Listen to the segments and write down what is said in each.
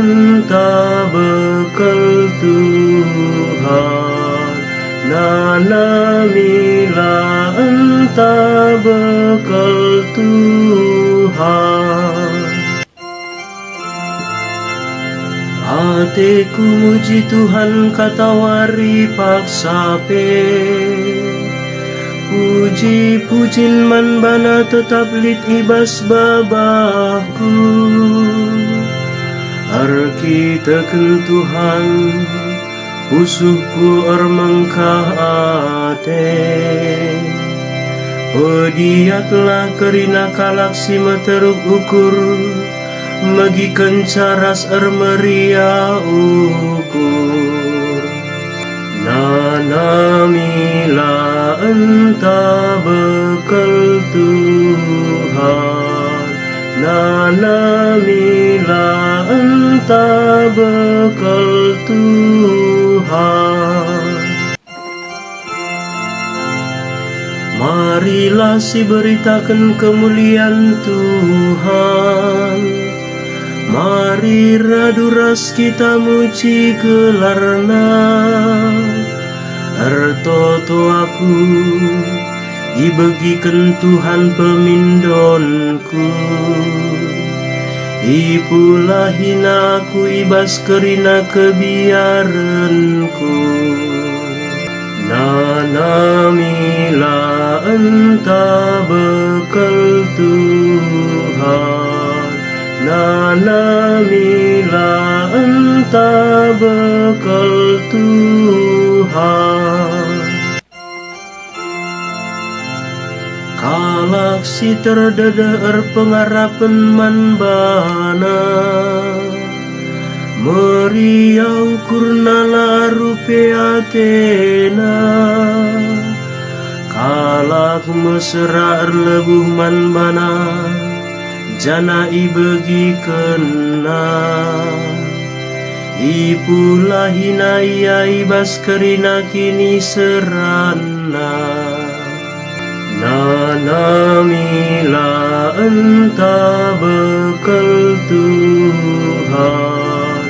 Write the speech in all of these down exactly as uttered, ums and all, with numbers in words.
Enta bekel Tuhan, nanamilah enta bekel Tuhan. Ateku muji Tuhan katawari paksa pe. Puji-pujin man baNa tetap lit i bas babahku. Erkiteken Tuhan, pusuhku ermengkah ate. Pediatlah kerina kalak si meteruk ukur, megikenca ras ermeriah ukur. Nanamilah enta bekel Tuhan, nanamilah enta bekel Tuhan. Marilah siberitaken kemulian Tuhan. Mari radu ras kita muji gelarNa. Ertoto aku, ibegiken Tuhan pemindon ku. Ipulahina aku i bas kerina kebiarenku. Nanamilah enta bekel Tuhan, nanamilah enta bekel Tuhan. Kalak si terdedeh erpengarapen man baNa, meriah ukurna la rupe atena. Kalak mesera erlebuh man baNa, janah ibegikenNa. Ipulahina ia i bas kerina kiniseranna. Nanamilah enta bekel Tuhan,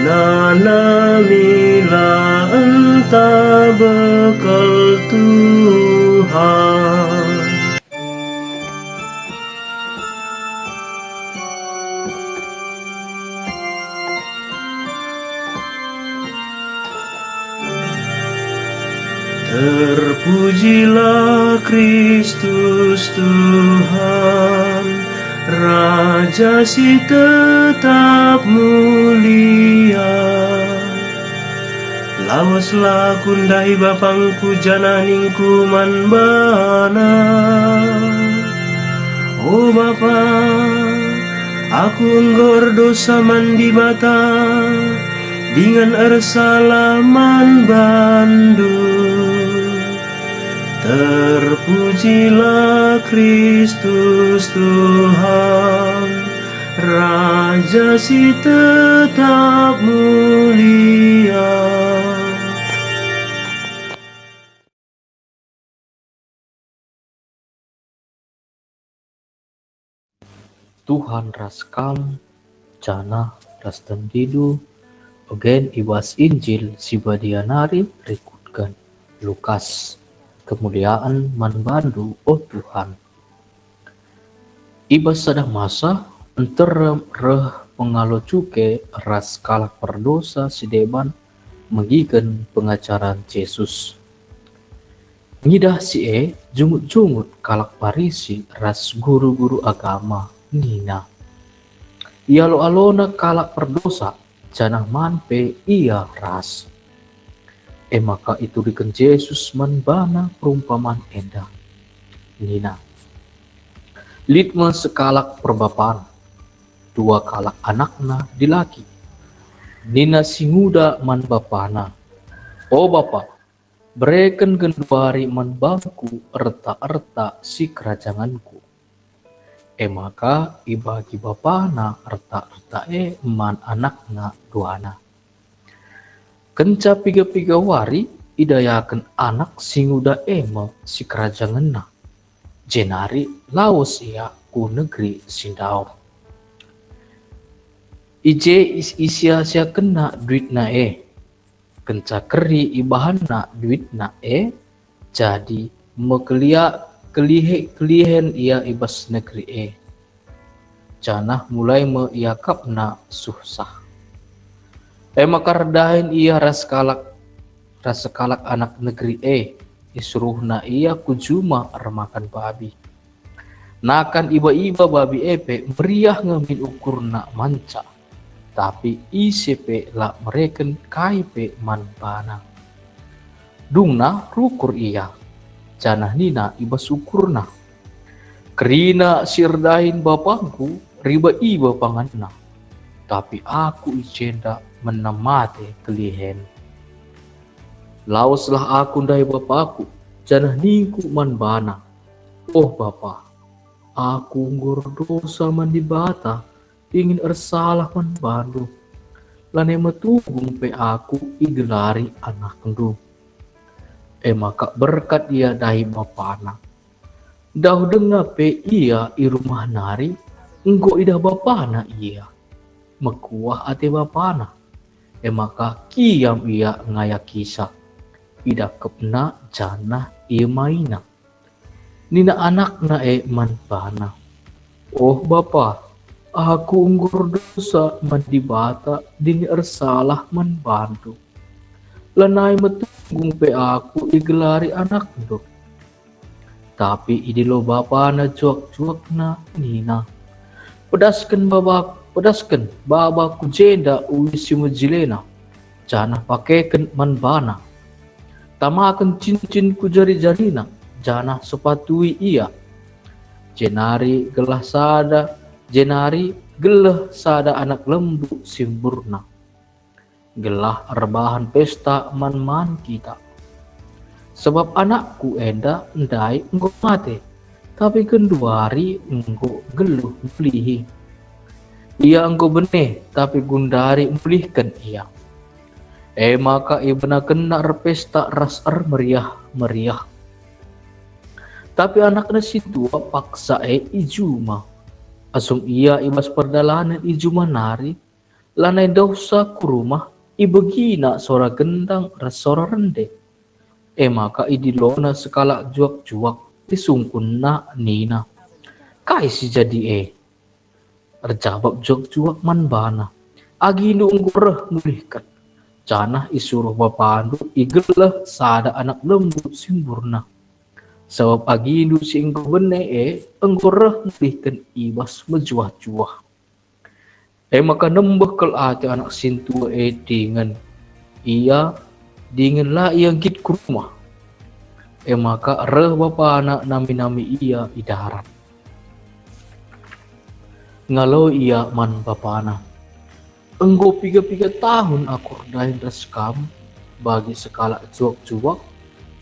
nanamilah enta bekel Tuhan. Terpujilah Kristus Tuhan, Raja si tetap mulia. Laweslah aku ndahi bapangku janah ningku man bana, "O Bapa, aku enggo erdosa man Dibata dingen ersalah man bandu. Terpujilah Kristus Tuhan, Raja si tetap mulia." Tuhan ras kam, janah ras tendidu, bage i bas Injil si badia nari rikutken Lukas. Kemuliaan man bandu, o Tuhan. I bas sada masa, nterem reh pengalo cuke ras kalak perdosa si deban megiken pengajaran Jesus. Ngidah si e, jungut-jungut kalak Parisi ras guru-guru agama nina, "Ialo-alona kalak perdosa, janah man pe ia ras." E maka ituriken Jesus man bana perumpaman enda. Nina, "Lit me sekalak perbapan, dua kalak anakna dilaki. Nina si nguda man bapana, 'O bapa, bereken genduari man bangku erta-erta sikerajangenku.' E maka ibagi bapana erta-erta e man anakna duana. Kenca piga-piga wari idayaken anak si nguda e me sikerajangenna, jenari lawes ia ku negeri si ndauh. I je is-, isia-siakenna duitna e. Kenca keri ibahanna duitna e, jadi mekelia-, kelihe-, kelihen ia i bas negeri e, janah mulai me iakapna suhsah. E maka erdahin ia ras kalak, ras sekalak anak negeri e, isuruhna ia ku juma ermakan babi. Nakan iba-iba babi e pe meriah nge min ukurna manca, tapi ise pe la mereken kai pe man bana. Dungna rukur ia, janah nina i bas ukurna, "Kerina si erdahin bapangku riba-iba panganna, tapi aku i jenda menam mate kelihen." Laweslah aku ndahi bapaku, janah ningku man bana, "O bapa, aku enggo erdosa man Dibata dingen ersalah man bandu. Lanai metunggung pe aku igelari anakndu." E maka berkat ia ndahi bapana. Dauh denga pe ia i rumah nari, enggo idah bapana ia. Mekuah ate bapana. E maka kiam ia ngayakisa. Idakepna janah iemaina. Nina anakna e man bana, "O bapa, aku enggo erdosa man Dibata dingen ersalah man bandu. Lanai metunggung pe aku igelari anakndu." Tapi idilo bapana juak-juakna nina, "Pedasken baba, pedasken baba ku jenda uis si mejilena, janah pakeken man bana. Tamaken cincin ku jari-jarina, janah sepatui ia. Jenari gelah sada, jenari geleh sada anak lembu si mburna, gelah erbahan pesta man-man kita. Sebab anakku enda ndai enggo mate, tapi genduari enggo geluh mulihi. Ia enggo bene, tapi genduari mulihken ia." E maka ibenakenna erpesta ras ermeriah-meriah. Tapi anakna si tua paksa e i juma. Asum ia i bas perdalanen i juma nari, lanai ndauhsa ku rumah, ibegina sora gendang ras sora rende. E maka idilona sekalak juak-juak, isungkunna nina, "Kai si jadi e?" Erjabap juak-juak man bana, "Agindu enggo reh mulihken, janah isuruh bapandu igeleh sada anak lembu si mburna. Sabap agindu si enggo bene e enggo reh mulihken i bas mejuah-juah." E maka nembeh kal ate anak sintua e dingen ia, dingen la ia nggit ku rumah. E maka reh bapana nami-nami ia i darat. Ngaloi ia man bapana, "Enggo piga-piga tahun aku erdahin ras kam bagi sekalak juak-juak,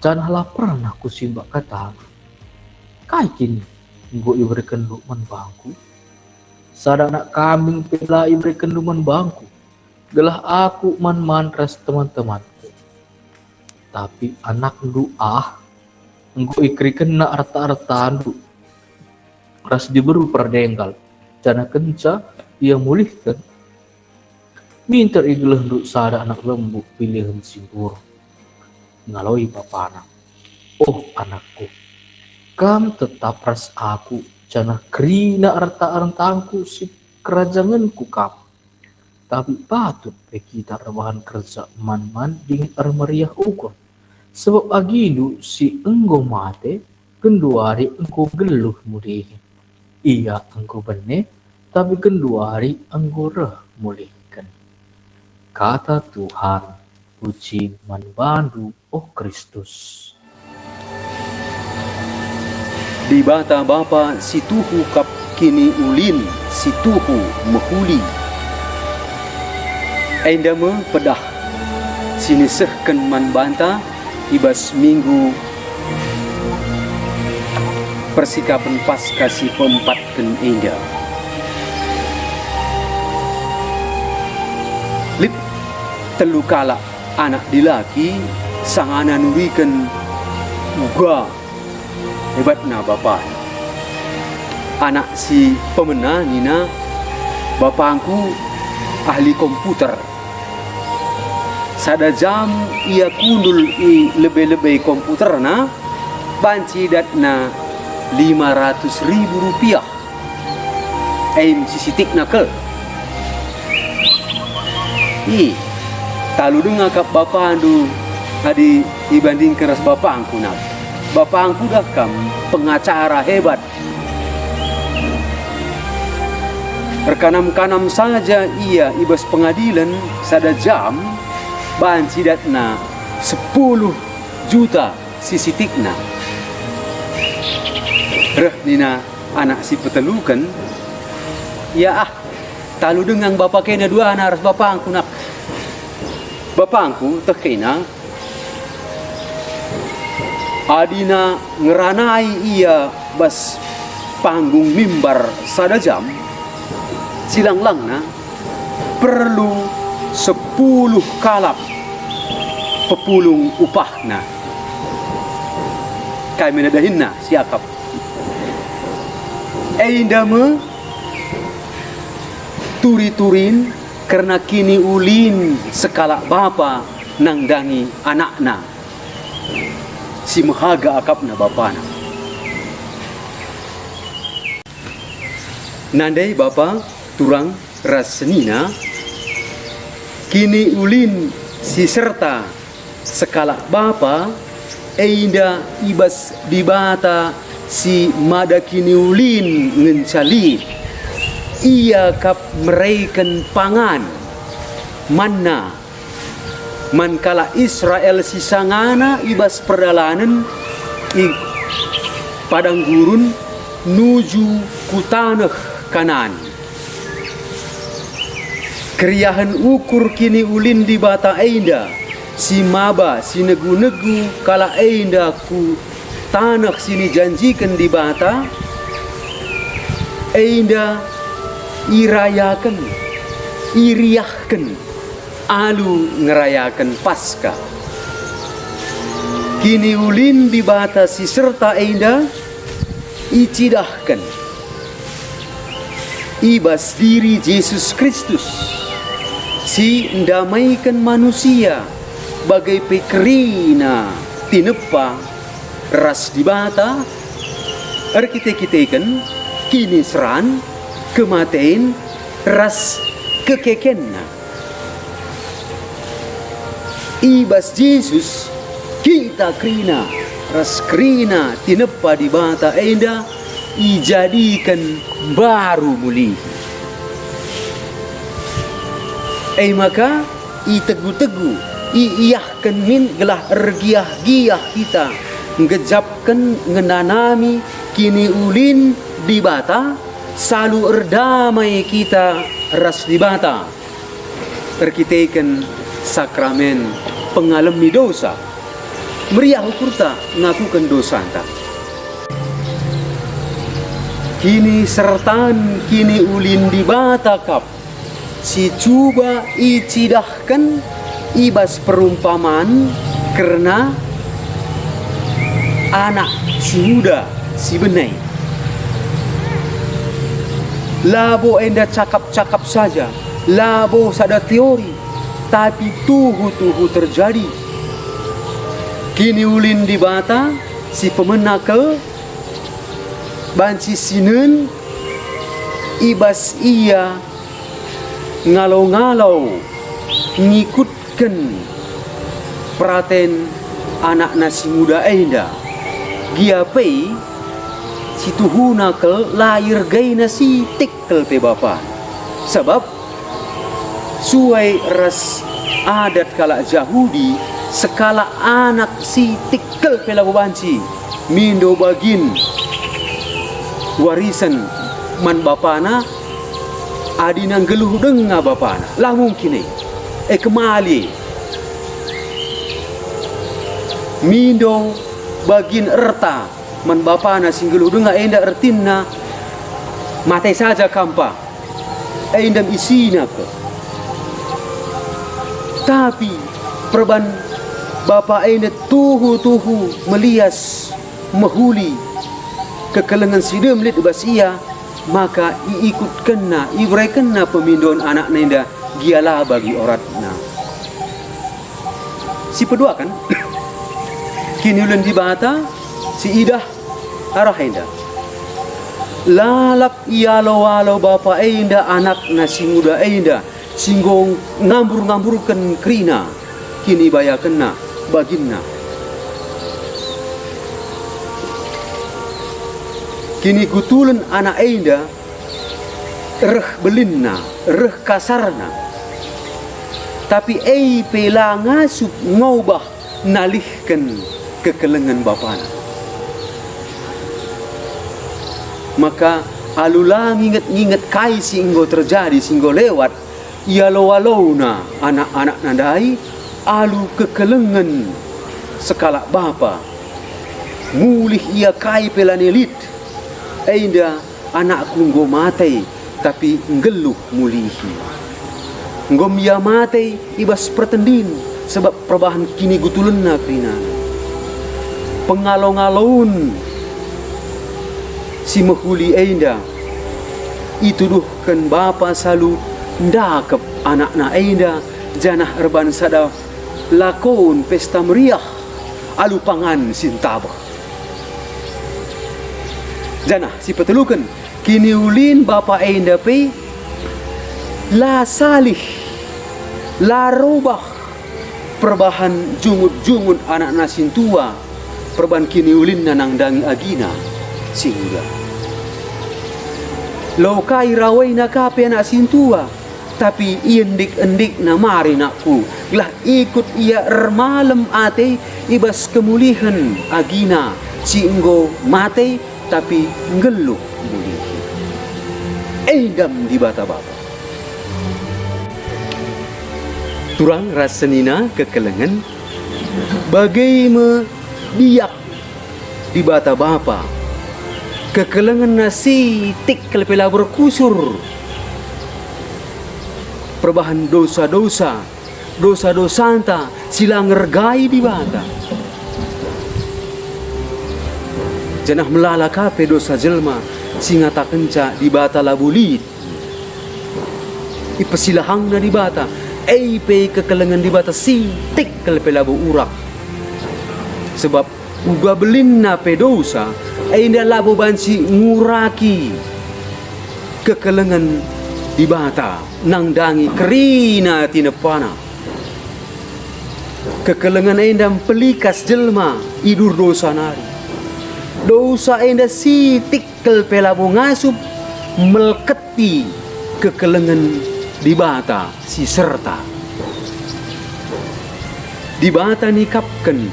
janah la pernah kusimbak kataNa. Kai kin enggo iberekenndu man bangku? Sada anak kambing pe la iberekenndu man bangku, gelah aku man-man ras teman-temanku. Tapi anakndu ah, enggo ikerikenna erta-ertandu ras diberu perdenggal, janah kenca ia mulihken, minter igelehndu sada anak lembu pilihen si mburna." Ngaloi bapana, "O anakku, kam tetap ras aku, janah kerina erta-ertangku si kerajangenku kam. Tapi patut pe kita erbahan kerja man-man dingen ermeriah ukur. Sebab agindu si enggo mate, genduari enggo geluh mulihi. Ia enggo bene, tapi genduari enggo reh mulihken." Kata Tuhan. Puji man bandu, o Kristus. Dibata Bapa si tuhu kap kiniulin si tuhu mehuli. Enda me pedah si nisehken man banta i bas minggu persikapen Paskah si peempatken enda. Lit telu kalak anak dilaki sangana nuriken uga hebatna bapana. Anak si pemena nina, "Bapangku ahli komputer. Sada jam ia kundul i lebe-lebe komputerna, banci idatna lima ratus ribu rupiah. Em si sitikna kal. Ih, talu denga kap bapandu adi ibandingken ras bapangku, nak. Bapangku dah kam pengacara hebat. Erkanam-kanam saja ia i bas pengadilen sada jam, banci idatna sepuluh juta si sitikna. Reh nina anak si peteluken, "Ya ah, talu denga bapa kena duana ras bapangku, nak. Bapangku teh kena, adina ngeranai ia bas panggung mimbar sada jam, silang-langna perlu sepuluh kalak pepulung upahna." Kai me dahinna si akap? Enda me turi-turin kerna kiniulin sekalak bapa nandangi anakna si mehaga akapna bapana. Nandai bapa, turang ras senina, kiniulin si serta sekalak bapa enda i bas Dibata si mada kiniulin ngenca lit. Ia kap mereken pangan, manna, man kalak Israel si sangana i bas perdalanen i padang gurun nuju ku taneh Kanaan. Keriahen ukur kiniulin Dibata enda, si maba si negu-negu kalak enda ku taneh si nijanjiken Dibata, enda irayaken, iriahken alu ngerayaken Paskah. Kiniulin Dibata si serta enda icidahken i bas diri Jesus Kristus, si ndamaiken manusia, bage pe kerina tinepa ras Dibata, erkite-kiteken kiniseran, kematen, ras kekekenNa. I bas Jesus, kita kerina ras kerina tinepa Dibata enda ijadiken mbaru mulihi. E maka, itegu-tegu, iiahken min gelah ergiah-giah kita nggejapken ngenanami kiniulin Dibata, salu erdamai kita ras Dibata erkiteken sakramen pengalemi dosa. Meriah ukurta ngakuken dosanta. Kinisertan kiniulin Dibata kap si cuba icidahken i bas perumpaman kerna anak si nguda si bene. Labo enda cakap-cakap saja, labo sada teori, tapi tuhu-tuhu terjadi. Kiniulin Dibata si pemena kal banci sinen i bas ia ngalo-ngalo ngikutken peraten anakna si nguda enda. Gia pe, si tuhuna kal la iergaina sitik kal pe bapana. Sabap, suai ras adat kalak Jahudi, sekalak anak sitik kal pe labo banci mindo bagin warisen man bapana, adina nggeluh denga bapana. La mungkin e. E kemali e. Mindo bagin erta man bapana si nggeluh denga enda ertina, mate saja kampa. Enda me isina kal. Tapi perban bapa enda tuhu-tuhu melias mehuli kekelengen si dem lit bas ia, maka iikutkenna, iberekenna pemindon anakna enda gia la bagi oratna. Sipeduaken, kiniulen Dibata si idah arah enda. Lalap ialo-alo bapa enda anakna si nguda enda, si enggo ngambur-ngamburken kerina, kinibayakenna, baginna. Kinigutulen anak enda reh belinna, reh kasarna. Tapi e pe la ngasup ngobah nalihken kekelengen bapana. Maka alu la nginget-nginget kai si enggo terjadi, si enggo lewat, ialo-alona anak-anakna ndai alu kekelengen sekalak bapa. Mulih ia kai pe lanai lit. Enda anakku enggo mate, tapi nggeluh mulihi. Enggo me ia mate i bas pertendin, sebab perbahan kinigutulenna kerinana. Pengalo-ngalon si mehuli enda ituduhken bapa si alu ndakep anakna enda, janah erban sada lakon pesta meriah alu pangan si ntabeh. Janah sipeteluken, kiniulin bapa enda pe la salih, la robah perbahan jungut-jungut anakna sintua, perban kiniulinna nandangi agina si nguda. Lo kai rawaina ka pe anak sintua, tapi iendik-endikna mari nakku, gelah ikut ia ermalem ate i bas kemulihen agina si enggo mate, tapi nggeluh mulihi. Enda me Dibata Bapa. Turang ras senina kekelengen, bage me biak Dibata Bapa. Kekelengenna sitik kal pe la berkusur perbahan dosa-dosa, dosa-dosanta si la ngergai Dibata. Janah melala ka pe dosa jelma si ngatakenca Dibata labo lit. Ipesilahangna Dibata, e pe kekelengen Dibata sitik kal pe labo urak. Sebab uga belinna pe dosa, enda labo banci nguraki kekelengen Dibata nandangi kerina tinepana. Kekelengen enda mpelikas jelma i dur dosa nari. Dosa enda sitik kal pe labo ngasup melketi kekelengen Dibata si serta. Dibata nikapken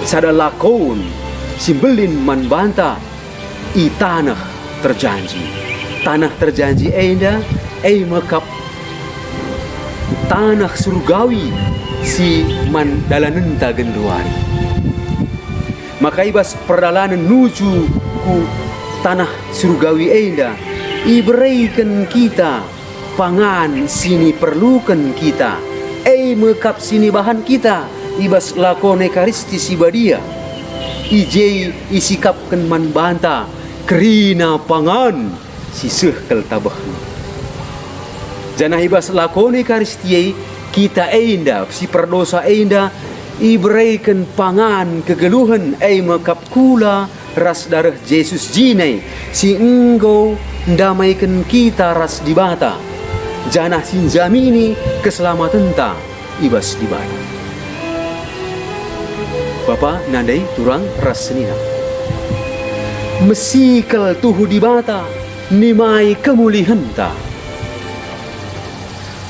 sada lakon si mbelin man banta i taneh terjanji. Taneh terjanji enda e me kap taneh surgawi si man dalanenta genduari. Maka i bas perdalanen nuju ku taneh surgawi enda, ibereken kita pangan si niperluken kita, e me kap si nibahan kita i bas lakon Ekaristi si Badia. I je isikapken man banta kerina pangan si seh kal tabehna. Janah i bas lakon Ekaristi e, kita enda si perdosa enda ibereken pangan kegeluhen, e me kap kula ras dareh Jesus jine si enggo ndamaiken kita ras Dibata, janah si njamini keselamatenta i bas Dibata. Bapa, nandai, turang ras senina. Mesi kal tuhu Dibata nimai kemulihenta.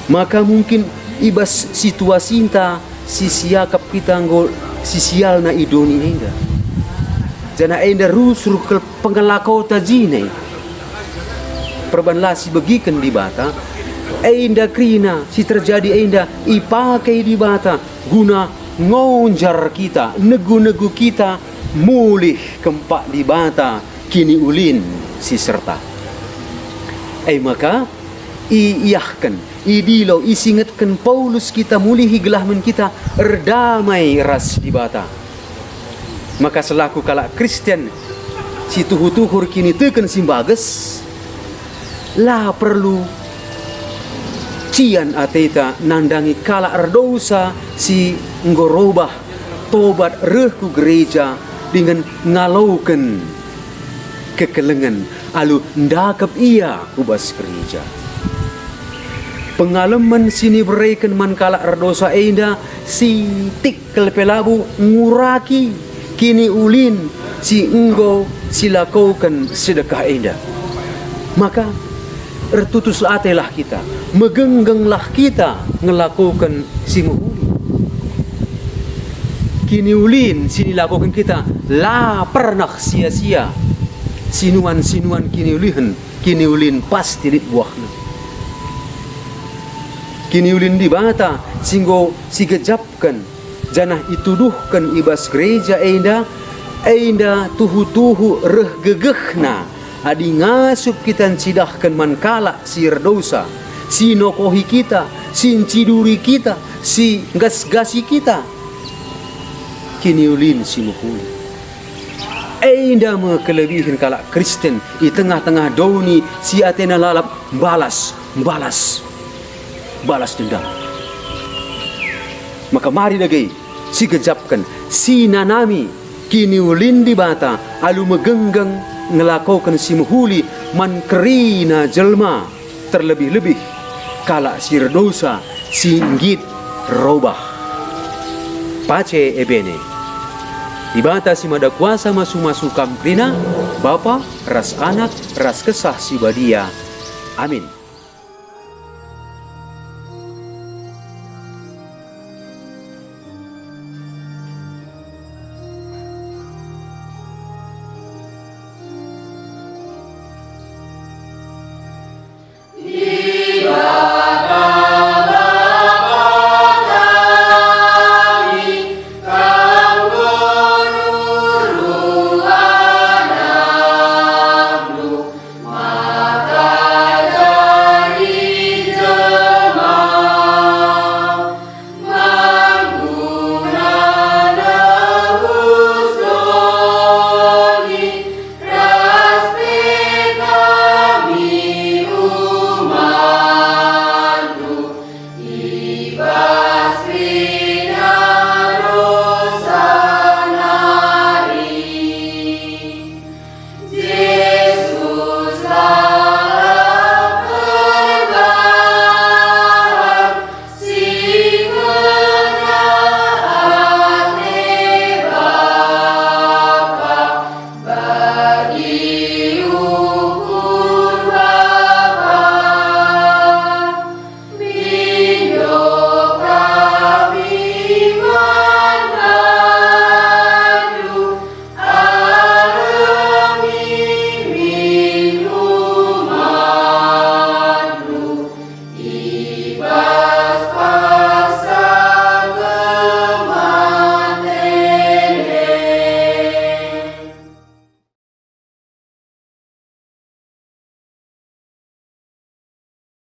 Maka mungkin i bas situasinta si siakap kita enggo sisialna i doni enda. Janah enda rusur kal pengelakota jine. Perban la sibegiken Dibata, enda kerina si terjadi enda ipake Dibata guna ngonjar kita, negu-negu kita mulih kempak Dibata kiniulin si serta. E maka, iiahken, idilo, isingetken Paulus kita mulihi gelah min kita erdamai ras Dibata. Maka selaku kalak Kristen si tuhu-tuhu erkiniteken si mbages, la perlu sian ateta nandangi kalak erdosa si enggo robah, tobat reh ku gereja dingen ngaloken kekelengen alu ndakep ia ku bas gereja. Pengalemen si nibereken man kalak erdosa enda sitik kal pe labo nguraki kiniulin si enggo silakoken sedekah enda. Maka, ertutus atelah kita, megenggenglah kita ngelakoken si mehuli. Kiniulin si nilakoken kita la pernah sia-sia. Sinuan-sinuan kiniulihen, kiniulin pasti lit buahna. Kiniulin Dibata si enggo sigejapken janah ituduhken i bas gereja enda, enda tuhu-tuhu reh gegehna adi ngasup kita ncidahken man kalak si erdosa, si nokohi kita, si nciduri kita, si nggasgasi kita. Kiniulin si mehuli. Enda me kelebihen kalak Kristen i tengah-tengah doni si atena lalap mbalas, mbalas, balas dendam. Maka mari dage sigejapken, sinanami kiniulin Dibata alu megenggeng ngelakoken si mehuli man kerina jelma, terlebih-lebih kalak si erdosa si nggit robah. Pace ebene. Dibata si Mada Kuasa masu-masu kam kerina, Bapa, ras Anak, ras Kesah Si Badia. Amin.